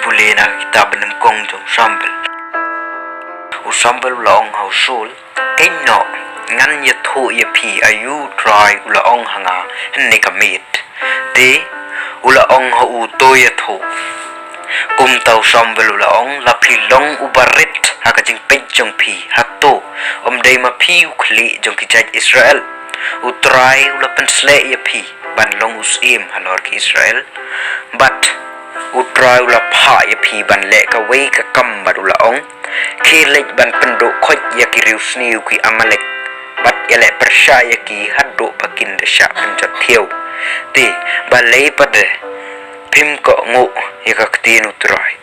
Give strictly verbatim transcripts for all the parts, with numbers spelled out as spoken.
Pule na ka kitab banyngkong jong u Samuel. U Samuel u la ong ha u Saul, "Kynnoh, ngan ïathuh ïa phi aïu u Trai u la ong ha nga hynne ka miet." Te u la ong ha u, "To ïathuh." Kumta u Samuel u la ong, "La phi long uba rit ha ka jingpeit jong phi, hato ym dei ma phi u khlieh jong ki jait Israel? U Trai u la pynsleh ïa phi ban long u syiem halor ki Israel, bad u Trai u la phah ïa phi ban leh kawei ka kam bad u la ong, 'Khie leit ban pynduh khoit ïa ki riewsniew ki Amalek bad ïaleh pyrshah ïa ki haduh ba kin da shah pynjot thiaw.' Te balei pat de phim kohnguh ïa ka ktien u Trai?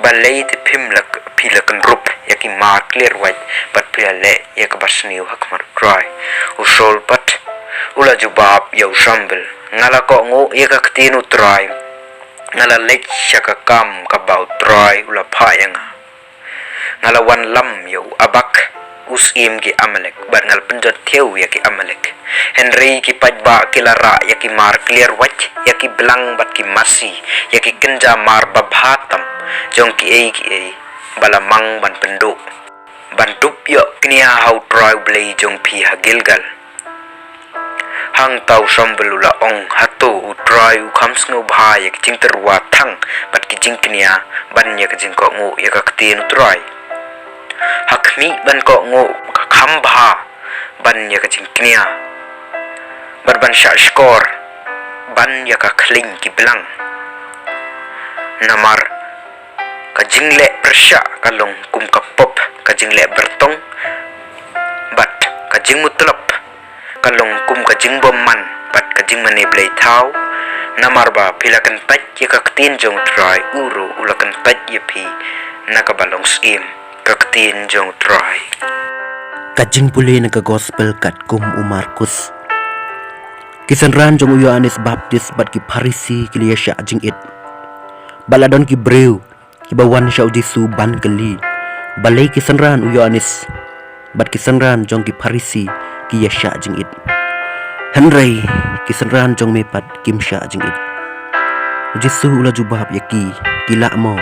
Balei te phim la, phi la kynrup ïa ki mar kliar wait bad phi la leh ïa kaba sniew ha khmat u Trai?" U Saul pat u la jubab ïa u Samuel, "Nga la kohnguh ïa ka ktien u Trai. Nga la leit sha ka kam kaba u Trai u la phah ïa nga. Nga la wanlam ïa u Agag, u syiem ki Amalek, bad nga la pynjot thiaw ïa ki Amalek. Hynrei ki paidbah ki la rah ïa ki mar kliar wait, ïa ki blang bad ki masi, ïa ki kynja mar babha tam jong kiei kiei ba la mang ban pynduh, ban dup ïoh kñia ha u Trai u Blei jong phi ha Gilgal." Hangta u Samuel u la ong, "Hato u Trai u kham sngewbha ïa ki jingtyrwa thang bad ki jingkñia ban ïa ka jingkohnguh ïa ka ktien u Trai? Ha khmih ban kohnguh ka kham bha ban ïa ka jingkñia, bad ban shah shkor ban ïa ka khleiñ ki blang. Namar ka jingleh pyrshah ka long kum ka pop, ka jingleh byrtong bad ka jingmutlop ka long kum ka jingbymman bad ka jingmane blei thaw. Namar ba phi la kyntait ïa ka ktien jong u Trai, u ruh u la kyntait ïa phi na kaba long syiem." Ka ktien jong u Trai. Ka jingpule na ka Gospel katkum u Markus. Ki synran jong u Ïoannis Baptis bad ki Pharisi ki la ïa shah jingit. Bad la don ki briew kiba wan sha u Jisu ban kylli, "Balei ki synran u Ïoannis bad ki synran jong ki Pharisi ki ïa shah jingit, hynrei ki synran jong me pat kim shah jingit?" U Jisu u la jubab ïa ki, "Ki lah mo,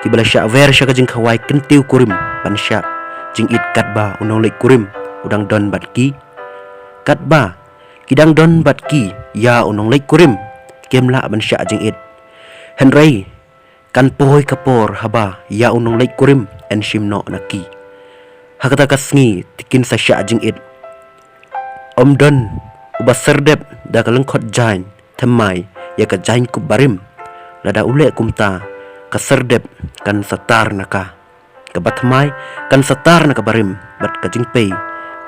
kiba la shah wer sha ka jingkhawai kyntiew kurim ban shah jingit katba u nongleit kurim u dang don bad ki? Katba ki dang don bad ki ïa u nongleit kurim, kim lah ban shah jingit. Hynrei kan poi ka por haba ïa u nongleit kurim yn shim noh na ki. Ha kata ka sngi te kin sa shah jingit. Ym don uba syrdep da ka lyngkhot jaiñ thymmai ïa ka jaiñkup barim. Lada u leh kumta, ka syrdep kan sa tar na ka, kaba thymmai kan sa tar na ka barim, bad ka jingpei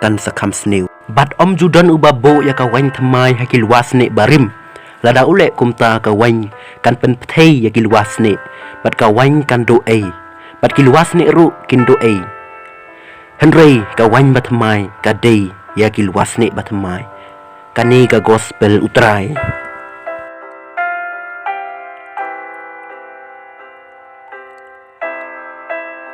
kan sa kham sniew. Bad ym ju don uba buh ïa ka waiñ thymmai ha ki lywa snieh barim. Lada u leh kumta, ka waiñ kan pynpthei ïa ki lywa snieh, bad ka waiñ kan duh ei, bad ki lywa snieh ruh kin duh ei. Hynrei ka waiñ bathymmai ka dei ïa ki lywa snieh bathymmai." Kane ka Gospel u Trai.